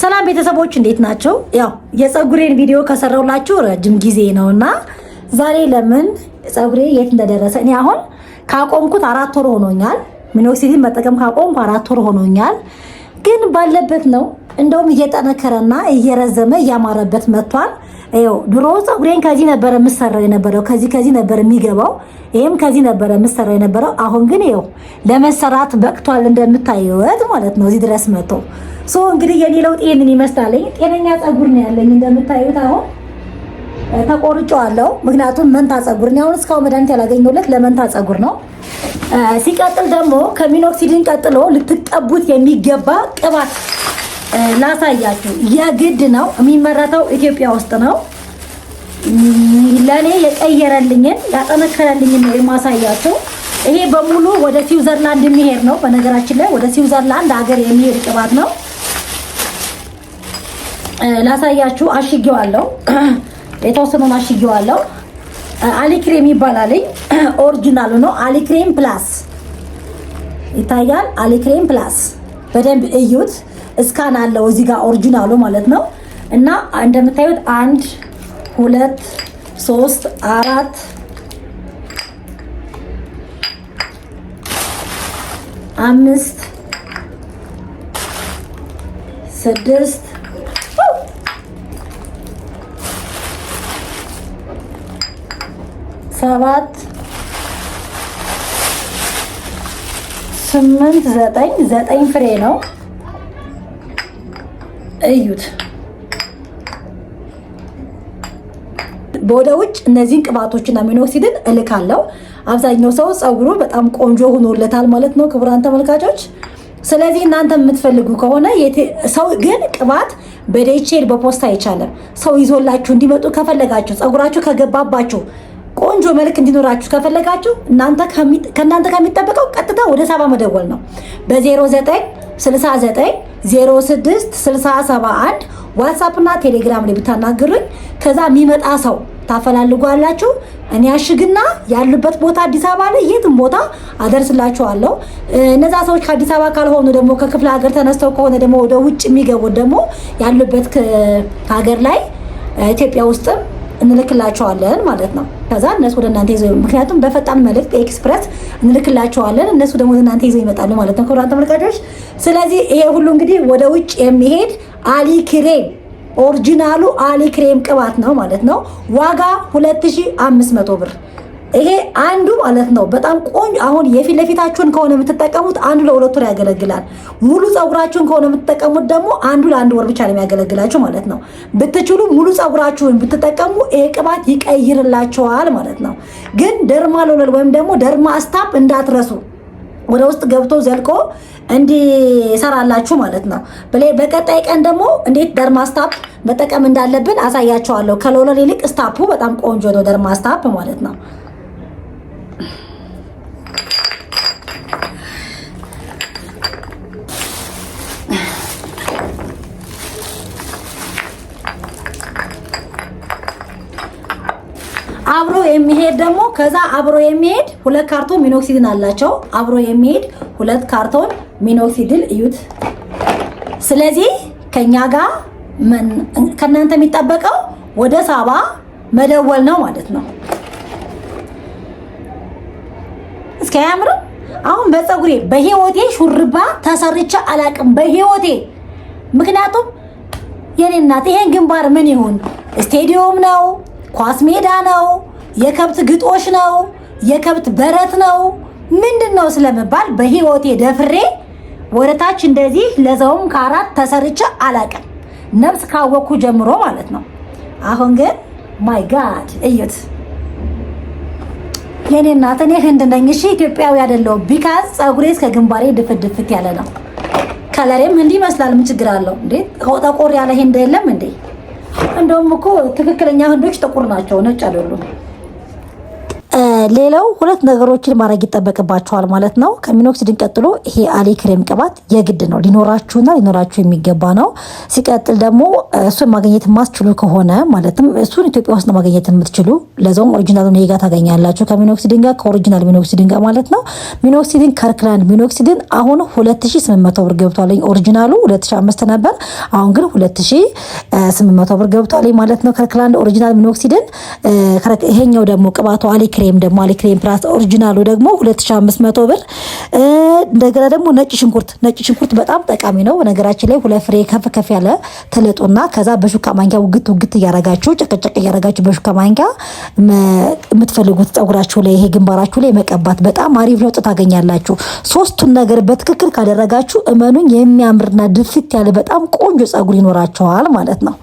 ሰላም ቤተሰቦች እንዴት ናቸው? ያው የፀጉሬን ቪዲዮ ከሰራሁላችሁ ረጅም ጊዜ ነውና ዛሬ ለምን ፀጉሬ የት እንደደረሰ እኔ አሁን ካቆምኩት 4 ወር ሆኖኛል። Minoxidil ን መጠቀም ካቆምኩ 4 ወር ሆኖኛል። ግን ባለበት ነው። እንደውም እየጠነከረና እየረዘመ እያማረበት መጥቷል። ይኸው ድሮ ፀጉሬን ከዚህ ነበረ የምሰራው የነበረው፣ ከዚህ ከዚህ ነበር የሚገባው፣ ይሄም ከዚህ ነበረ የምሰራው የነበረው። አሁን ግን ይኸው ለመሰራት በቅቷል እንደምታዩት ማለት ነው። እዚህ ድረስ መጥቶ so እንግዲህ የኔ ለውጥ ይሄንን ይመስላል። ጤነኛ ፀጉር ነው ያለኝ እንደምታዩት። አሁን ተቆርጬዋለሁ፣ ምክንያቱም መንታ ፀጉር ነው። አሁን እስካሁን መድኃኒት ያላገኘሁለት ለመንታ ፀጉር ነው። ሲቀጥል ደግሞ ከ minoxidil ቀጥሎ ልትቀቡት የሚገባ ቅባት ላሳያችሁ። የግድ ነው። የሚመረተው ኢትዮጵያ ውስጥ ነው። ለእኔ የቀየረልኝን ያጠነከረልኝን ነው የማሳያችሁ። ይሄ በሙሉ ወደ ስዊዘርላንድ የሚሄድ ነው። በነገራችን ላይ ወደ ስዊዘርላንድ ሀገር የሚሄድ ቅባት ነው። ላሳያችሁ። አሽጌዋለሁ፣ የተወሰነውን አሽጌዋለሁ። አሊክሬም ይባላልኝ። Original ኡ ነው። አሊክሬም Plus ይታያል። አሊክሬም Plus በደንብ እዩት። Scan አለው እዚህ ጋር original ኡ ማለት ነው። እና እንደምታዩት 1 2 3 4 5 6 7 8 9 9 ፍሬ ነው። እዩት። ወደ ውጭ እነዚህን ቅባቶችና minoxidil ን እልካለሁ። አብዛኛው ሰው ፀጉሩ በጣም ቆንጆ ሆኖለታል ማለት ነው፣ ክቡራን ተመልካቾች። ስለዚህ እናንተ የምትፈልጉ ከሆነ ሰው ግን ቅባት በ DHL በፖስታ አይቻልም። ሰው ይዞላችሁ እንዲመጡ ከፈለጋችሁ፣ ፀጉራችሁ ከገባባችሁ፣ ቆንጆ መልክ እንዲኖራችሁ ከፈለጋችሁ ከእናንተ ከሚጠበቀው ቀጥታ ወደ ሳባ መደወል ነው በ0969 06 671 WhatsApp እና ቴሌግራም ላይ ብታናግሩኝ ከዛ የሚመጣ ሰው ታፈላልጓላችሁ። እኔ አሽግና ያሉበት ቦታ አዲስ አበባ ላይ የትም ቦታ አደርስላችኋለሁ። እነዛ ሰዎች ከአዲስ አበባ ካልሆኑ ደግሞ ከክፍለ ሀገር ተነስተው ከሆነ ደግሞ ወደ ውጭ የሚገቡት ደግሞ ያሉበት ሀገር ላይ ኢትዮጵያ ውስጥም እንልክላቸዋለን ማለት ነው። ከዛ እነሱ ወደ እናንተ ይዘው፣ ምክንያቱም በፈጣን መልእክት express እንልክላቸዋለን። እነሱ ደግሞ ወደ እናንተ ይዘው ይመጣሉ ማለት ነው። ክቡራን ተመልካቾች፣ ስለዚህ ይሄ ሁሉ እንግዲህ ወደ ውጭ የሚሄድ አሊክሬም original ኡ አሊክሬም ቅባት ነው ማለት ነው። ዋጋ 2500 ብር። ይሄ አንዱ ማለት ነው። በጣም ቆንጆ። አሁን የፊት ለፊታችሁን ከሆነ የምትጠቀሙት አንዱ ለ2 ወር ያገለግላል። ሙሉ ፀጉራችሁን ከሆነ የምትጠቀሙት ደግሞ አንዱ ለአንድ ወር ብቻ ነው የሚያገለግላችሁ ማለት ነው። ብትችሉ ሙሉ ፀጉራችሁን ብትጠቀሙ ይሄ ቅባት ይቀይርላችኋል ማለት ነው። ግን derma roller ወይም ደግሞ derma stop እንዳትረሱ ወደ ውስጥ ገብቶ ዘልቆ እንዲሰራላችሁ ማለት ነው። በቀጣይ ቀን ደግሞ እንዴት derma stop መጠቀም እንዳለብን አሳያችኋለሁ። ከ roller ይልቅ stop ኡ በጣም ቆንጆ ነው፣ derma stop ማለት ነው። አብሮ የሚሄድ ደግሞ ከዛ አብሮ የሚሄድ 2 ካርቶን minoxidil አላቸው። አብሮ የሚሄድ 2 ካርቶን minoxidil እዩት። ስለዚህ ከኛ ጋር ከእናንተ የሚጠበቀው ወደ ሳባ መደወል ነው ማለት ነው። እስኪ አያምርም? አሁን በፀጉሬ በህይወቴ ሹርባ ተሰርቼ አላቅም በህይወቴ። ምክንያቱም የኔ እናት ይሄን ግንባር ምን ይሁን ስቴዲዮም ነው፣ ኳስ ሜዳ ነው፣ የከብት ግጦሽ ነው፣ የከብት በረት ነው፣ ምንድን ነው ስለምባል በህይወቴ ደፍሬ ወደታች እንደዚህ ለዛውም ከአራት ተሰርቼ አላቅም፣ ነፍስ ካወቅኩ ጀምሮ ማለት ነው። አሁን ግን my God እዩት። የኔ እናት እኔ ህንድ ነኝ፣ እሺ ኢትዮጵያዊ አይደለሁም። Because ፀጉሬ እስከ ግንባሬ ድፍት ድፍት ያለ ነው። Color ኤም ህንድ ይመስላል። ምን ችግር አለው እንዴ? ጠቆር ያለ ህንድ የለም እንዴ? እንደውም እኮ ትክክለኛ ህንዶች ጥቁር ናቸው፣ ነጭ አይደሉም። ሌላው ሁለት ነገሮችን ማድረግ ይጠበቅባችኋል ማለት ነው። ከ minoxidil ቀጥሎ ይሄ aloe cream ቅባት የግድ ነው፣ ሊኖራችሁና ሊኖራችሁ የሚገባ ነው። ሲቀጥል ደግሞ እሱን ማግኘት የማትችሉ ከሆነ፣ ማለትም እሱን ኢትዮጵያ ውስጥ ማግኘት የምትችሉ፣ ለዛውም original ኡን ይሄ ጋር ታገኛላችሁ ከ minoxidil ጋር፣ ከ original minoxidil ጋር ማለት ነው። Minoxidil Kirkland minoxidil አሁን 2800 ብር ገብቷል። Original ኡ 2005 ነበር፣ አሁን ግን 2800 ብር ገብቷል ማለት ነው። Kirkland original minoxidil። ይሄኛው ደግሞ ቅባቱ aloe cream ደግሞ፣ aloe cream plus original ኡ ደግሞ 2500 ብር። እንደገና ደግሞ ነጭ ሽንኩርት። ነጭ ሽንኩርት በጣም ጠቃሚ ነው። ነገራችን ላይ ሁለት ፍሬ ከፍ ከፍ ያለ ትልጡና ከዛ በሹካ ማንኪያ ውግት ውግት እያረጋችሁ፣ ጨቅጨቅ እያረጋችሁ በሹካ ማንኪያ የምትፈልጉት ፀጉራችሁ ላይ፣ ይሄ ግንባራችሁ ላይ መቀባት በጣም አሪፍ ለውጥ ታገኛላችሁ። ሶስቱን ነገር በትክክል ካደረጋችሁ እመኑኝ የሚያምርና ድፍት ያለ በጣም ቆንጆ ፀጉር ይኖራችኋል ማለት ነው።